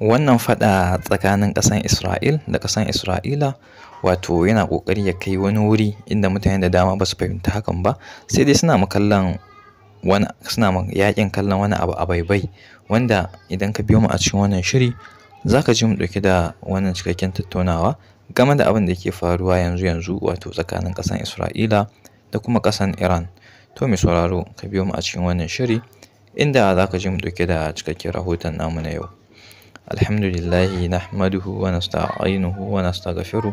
Wannan faɗa tsakanin ƙasan Isra'il da ƙasan Isra'ila wato yana ƙoƙari ya kai wani wuri inda mutane da dama ba su fahimta hakan ba, sai dai suna ma kallon wani, suna ma yaƙin kallon wani abu a baibai, wanda idan ka biyo mu a cikin wannan shiri za ka ji mu ɗauke da wannan cikakken tattaunawa game da abin da yake faruwa yanzu yanzu, wato tsakanin ƙasan Isra'ila da kuma ƙasan Iran. To mai sauraro, ka biyo mu a cikin wannan shiri inda za ka ji mu ɗauke da cikakken rahoton namu na yau. Alhamdulillahi nahmaduhu wa nasta'inuhu wa nastaghfiruh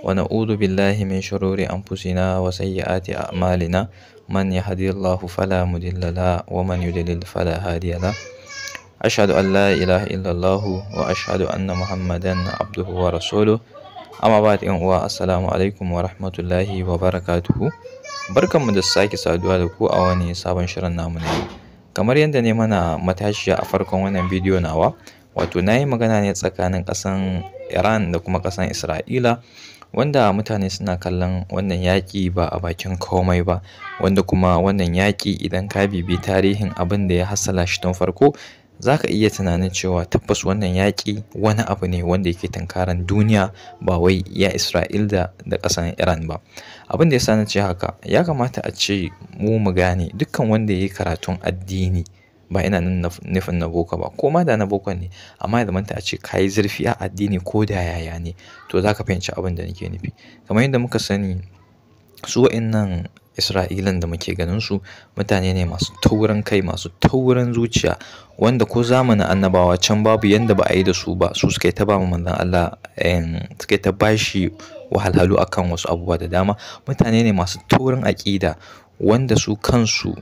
wa na'udhu billahi min shururi anfusina wa sayyiati a'malina. Man yahdihillahu fala mudilla la wa man yudlil fala hadiya la. Ashhadu an la ilaha illallah wa ashhadu anna Muhammadan abduhu wa rasuluh. Amma ba'd, yan uwa, assalamu alaikum wa rahmatullahi wa barakatuhu. Barkanmu da sake saduwa da ku a wani sabon shirin namu na yau. Kamar yadda ne mana matashiya a farkon wannan bidiyo nawa, wato na yi magana ne tsakanin ƙasan Iran da kuma ƙasan Isra'ila, wanda mutane suna kallon wannan yaƙi ba a bakin komai ba, wanda kuma wannan yaƙi idan ka bibi tarihin abin da ya hassala shi tun farko, za ka iya tunanin cewa tabbas wannan yaƙi wani abu ne wanda yake tunkaran duniya, ba wai iya Isra'il da ƙasan Iran ba. Abin da ya sa na ce haka, ya kamata a ce mu mu gane dukkan wanda ya yi karatun addini, ba ina nufin na boko ba, ko ma da na boko ne, amma ya zamanta a ce ka yi zurfi a addini ko da yaya ne, to za ka fahimci abin da nake nufi. Kamar yadda muka sani, su wa'innan Isra'ilan da muke ganin su mutane ne masu taurin kai, masu taurin zuciya, wanda ko zamanin annabawa can babu yanda ba a yi da su ba. Su suka yi ta ba manzon Allah, suka yi ta bashi wahalhalu akan wasu abubuwa da dama. Mutane ne masu taurin aƙida, wanda su kansu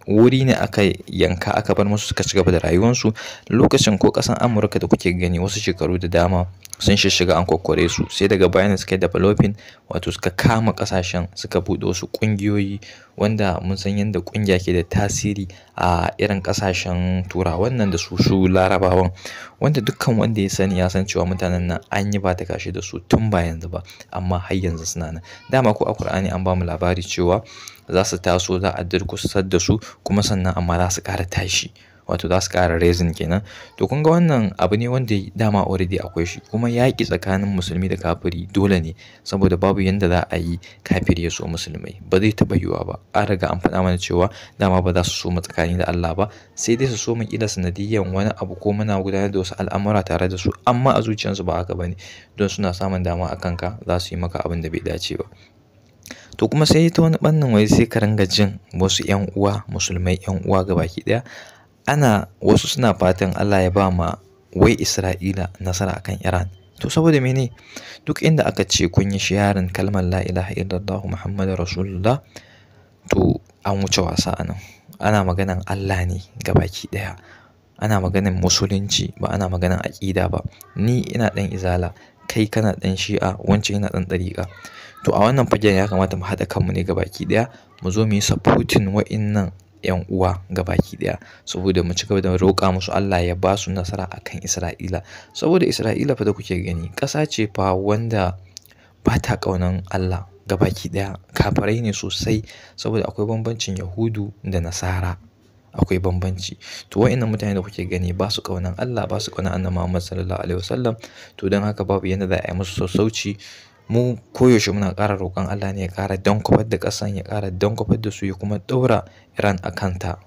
wuri ne aka yanka aka bar musu suka ci gaba da rayuwansu. Lokacin ko ƙasan Amurka da kuke gani, wasu shekaru da dama sun shishiga an kokkore su, sai daga baya ne suka yi developing, wato suka kama ƙasashen, suka buɗe wasu ƙungiyoyi, wanda mun san yadda ƙungiya ke da tasiri a irin ƙasashen Turawan nan da su Larabawan, wanda dukkan wanda ya sani ya san cewa mutanen nan an yi ba ta kashi da su tun ba yanzu ba, amma har yanzu suna nan. Dama ko a Kur'ani an ba mu labari cewa za su taso, za a durƙusar da su, kuma sannan amma za su ƙara tashi, wato za su ƙara raising kenan. To kun ga wannan abu ne wanda dama already akwai shi. Kuma yaƙi tsakanin musulmi da kafiri dole ne, saboda babu yanda za a yi kafiri ya so musulmai, ba zai taɓa yiwuwa ba. An riga an faɗa mana cewa dama ba za su so mu tsakani da Allah ba, sai dai su so mu ƙila sanadiyyan wani abu ko muna gudanar da wasu al'amura tare da su, amma a zuciyarsu ba haka ba ne, don suna samun dama a kanka za su yi maka abin da bai dace ba. To kuma sai ta wani ɓangaren wai sai ka ringa jin wasu 'yan uwa musulmai, 'yan uwa gabaki ɗaya, ana wasu suna fatan Allah ya ba ma wai Isra'ila nasara akan Iran. To saboda mene? Duk inda aka ce kun yi sharing kalmar la ilaha illallah Muhammadur Rasulullah, to an wuce wasa anan. Ana maganan Allah ne gabaki ɗaya. Ana maganan musulunci, ba ana maganan aƙida ba. Ni ina ɗan Izala, kai kana ɗan Shi'a, wancan yana ɗan ɗariƙa. To a wannan fagen ya kamata mu haɗa kanmu ne gabaki ɗaya, mu zo mu yi supporting wa'innan 'yan uwa gabaki ɗaya, saboda mu ci gaba da roƙa musu Allah ya ba su nasara akan Isra'ila. Saboda Isra'ila fa da kuke gani, ƙasa ce fa wanda ba ta ƙaunan Allah gabaki ɗaya. Kafirai ne sosai, saboda akwai bambancin Yahudu da Nasara, akwai bambanci. To wa'innan mutane da kuke gani ba su ƙaunan Allah, ba su ƙaunan Annabi Muhammad sallallahu alaihi wasallam. To don haka babu yanda za a yi musu sassauci. Mu koyaushe muna ƙara roƙon Allah ne ya ƙara dankwafar da ƙasan, ya ƙara dankwafar da su, ya kuma ɗaura Iran a kanta.